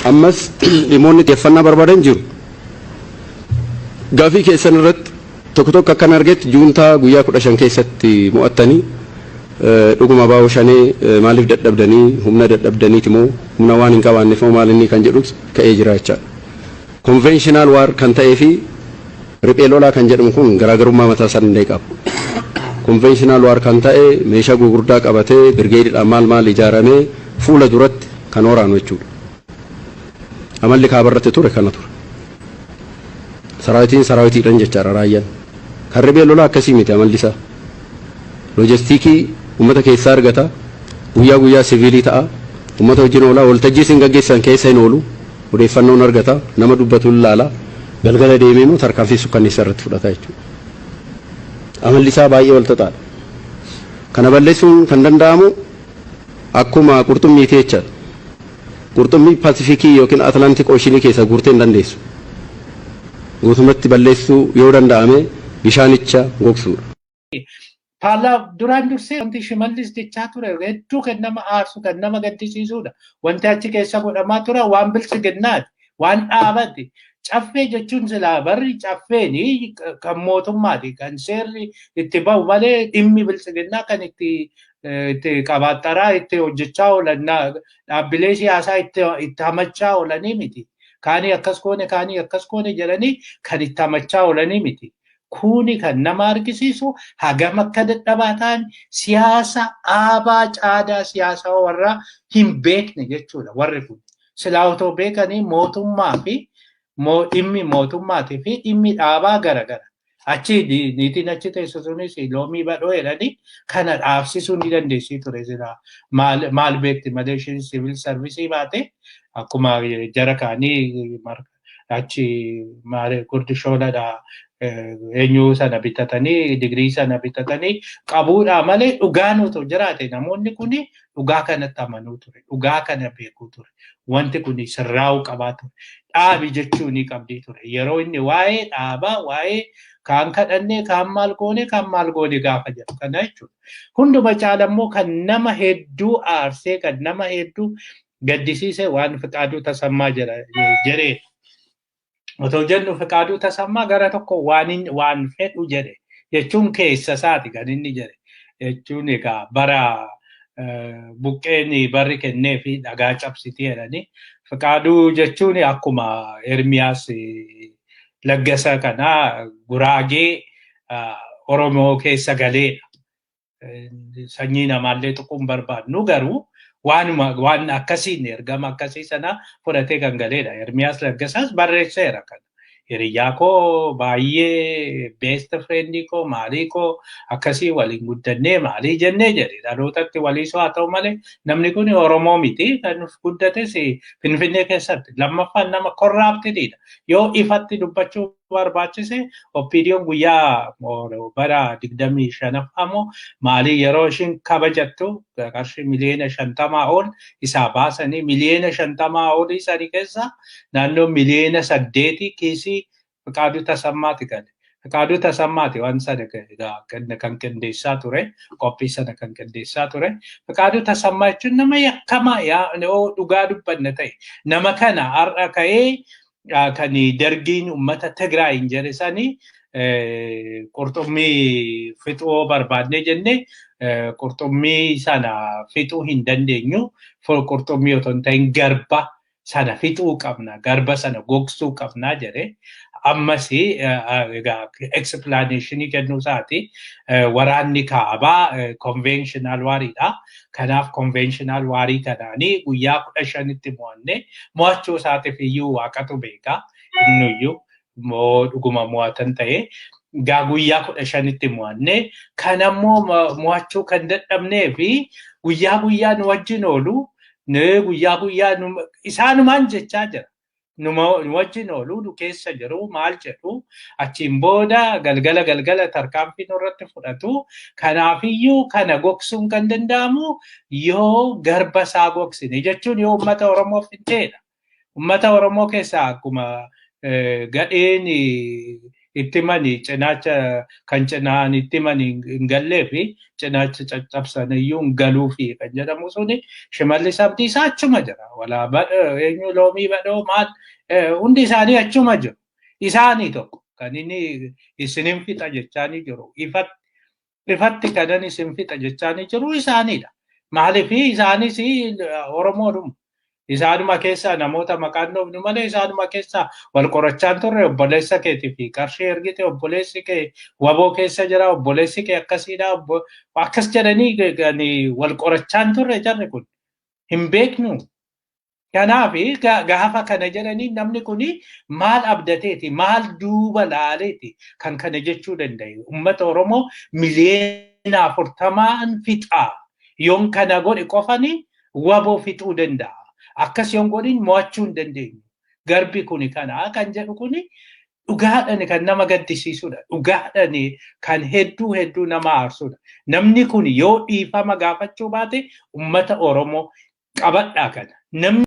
Ammas dhimmoonni xiyyeeffannaa barbaadan jiru. Gaafii keessan irratti tokko tokko akkan argetti, juuntaa guyyaa 15 keessatti mo'attanii, dhuguma ABO Shanee maaliif dadhabdanii, humna dadhabdaniiti moo humna waan hin qabaanneef moo maal inni kan jedhus ka'ee jira jechaadha. Conventional war kan ta'ee fi riphee lolaa kan jedhamu kun garaagarummaa mataa isaa danda'e qaba. Conventional war kan ta'e meeshaa gurguddaa qabatee, birgeediidhaan maal maal ijaaramee fuula duratti kan waraanu jechuudha. Amalli kaabarratti ture kana ture. Saraawitiin saraawitiidhaan jechaadha raayyaan. Kan riphee lolaa akkasii miti amalli isaa. Loojistikii uummata keessaa argata. Guyyaa guyyaa siviilii ta'a. Uummata wajjin oolaa, waltajjii isin gaggeessan keessa hin oolu. Odeeffannoon argata. Nama dubbatu hin laala. Galgala deemee immoo tarkaanfii sukkanneessaa irratti fudhata jechuudha. Amalli isaa baay'ee wal xaxaadha. Kana balleessuun kan danda'amu akkuma qurxummiiti jechaadha. Qurxummii Pasifikii yookiin Atlantic Oceanii keessa guurtee hin dandeessu. Guutumatti balleessuu yoo danda'ame bishaanicha gogsuudha. Paarlaa duraan dursee wanti Shimallis jechaa ture hedduu kan nama aarsu, kan nama gaddisiisudha. Wanti achi keessa godhamaa ture waan Biltsiginnaati, waan dhaabati. Caffee jechuun silaa barri caffeeni kan mootummaati, kan seerri itti bahu malee dhimmi Biltsiginnaa kan itti qabaaxaraa itti hojjechaa oolan, dhaabbilee siyaasaa itti hamachaa oolanii miti. Kaanii akkas goone, kaanii akkas goone jedhanii kan itti hamachaa oolanii miti. Kuni kan nama argisiisu hagam akka dadhabaa ta'an, siyaasa dhaabaa caadaa siyaasaa warra hin beekne jechuudha warri kun. Silaa otoo beekanii mootummaa fi dhimmi mootummaatii fi dhimmi dhaabaa garagara. Achi niitiin achi teessu sunis Loomii Badhoo jedhanii kana dhaabsisuu ni dandeessii ture silaa. Maal beekti malee, isheen civil service baate, akkuma jara kaanii achi maal gurdi shooladha eenyu sana bitatanii, digirii sana bitatanii qabuudha malee, dhugaan otoo jiraate namoonni kuni dhugaa kanatti amanuu ture, dhugaa kana beekuu ture, wanti kuni sirraa'uu qabaa ture, dhaabi jechuu ni qabdii ture. Yeroo inni waa'ee dhaabaa, waa'ee kaan kadhannee, kaan maal goone, kaan maal goone gaafa jedhu kana jechuudha. Hunduma caala immoo kan nama hedduu aarsee, kan nama hedduu gaddisiise waan Fiqaaduu Tasammaa jedhee. Otoo jennu Fiqaaduu Tasammaa gara tokko waan fedhu jedhe jechuun keessa isaati kan inni jedhe. Jechuun egaa bara buqqeen barri kennee fi dhagaa cabsiti jedhanii. Fiqaaduu jechuun akkuma Ermiyaas Laggasa kanaa Guraagee Oromoo keessa galeedha. Sanyii namaallee tuquun barbaadnu, garuu waanuma waan akkasiin ergama akkasii sana fudhatee kan galeedha. Ermiyaas Laggasaas barreesseera kana. Hiriyyaa koo baay'ee, best friend koo, maalii koo, akkasii waliin guddannee maalii jennee jedhe, dhalootatti waliisoo haa ta'u malee namni kun Oromoo miti, kan guddates Finfinnee keessatti. Lammaffaan nama corruptedidha. Yoo ifatti dubbachuu barbaachise, OPDOn guyyaa bara 25ffaa moo maalii yeroo ishiin kabajattu qarshii miliyoona 50 ol isaa baasanii, miliyoona 50 olii sanii keessa naannoo miliyoona 8 kiisii Fiqaaduu Tasammaati gale. Fiqaaduu Tasammaati waan sana kan qindeessaa ture, qophii sana kan qindeessaa ture. Fiqaaduu Tasammaa jechuun nama yakkamaa yaa dhugaa dubbanna ta'e. Nama kana har'a ka'ee kan Dargiin uummata Tigraayin jedhe sanii, qurxummii fixuu barbaadne jenne qurxummii sana fixuu hin dandeenyu. Qurxummii otoo hin ta'in garba sana fixuu qabna, garba sana gogsuu qabna jedhe. Ammas egaa explanation kennuu isaati. Waraanni kaabaa conventional wariidha. Kanaaf conventional warii kanaanii guyyaa 15tti mo'anne. Mo'achuu isaatiif iyyuu Waaqatu beeka. Innuyyuu moo dhuguma mo'atan ta'e. Gaa guyyaa 15tti mo'anne. Kanammoo mo'achuu kan dadhabnee fi guyyaa guyyaa nu wajjin oolu, guyyaa guyyaa isaanumaan jechaa jira. Nu wajjin oolu, nu keessa jiru, maal jedhu, achiin booda galgala galgala tarkaanfii nurratti fudhatu. Kanaafiyyuu kana gogsuun kan danda'amu yoo garba isaa gogsine, jechuun yoo uummata Oromoo fixeedha. Uummata Oromoo keessaa akkuma gadheen Itti mani cinaacha kan cinaan itti mani hin gallee fi cinaacha caccabsan iyyuu hin galuufi kan jedhamu suni Shimallis Abdiisaa achuma jira. Walaa badhoo eenyu loomii badhoo maal hundi isaanii achuma jiru. Isaanii tokko kan inni isinin fixa jechaanii jiru. Ifatti kanan isin fixa jechaanii jiru isaaniidha. Maaliif isaanis Oromoodhuma. Isaanuma keessaa namoota maqaan dhoofnu malee isaanuma keessaa wal qorachaan turre, obboleessa keetii fi qarshii ergite, obboleessi kee waboo keessa jira, obboleessi kee akkasiidha, akkas jedhanii wal qorachaan turre. Jarri kun hin beeknu. Kanaaf gaafa kana jedhanii namni kun maal abdateeti, maal duuba laaleeti kan kana jechuu danda'e? Uummata Oromoo miliyoona 40n fixaa, yoon kana godhe qofani waboo fixuu danda'a. Akkas yoon godhin mo'achuu hin dandeenyu. Garbi kuni kana kan jedhu kuni dhugaadhaan kan nama gaddisiisudha. Dhugaadhaan kan hedduu hedduu nama aarsudha. Namni kun yoo dhiifama gaafachuu baate uummata Oromoo qabadhaa kana. Namni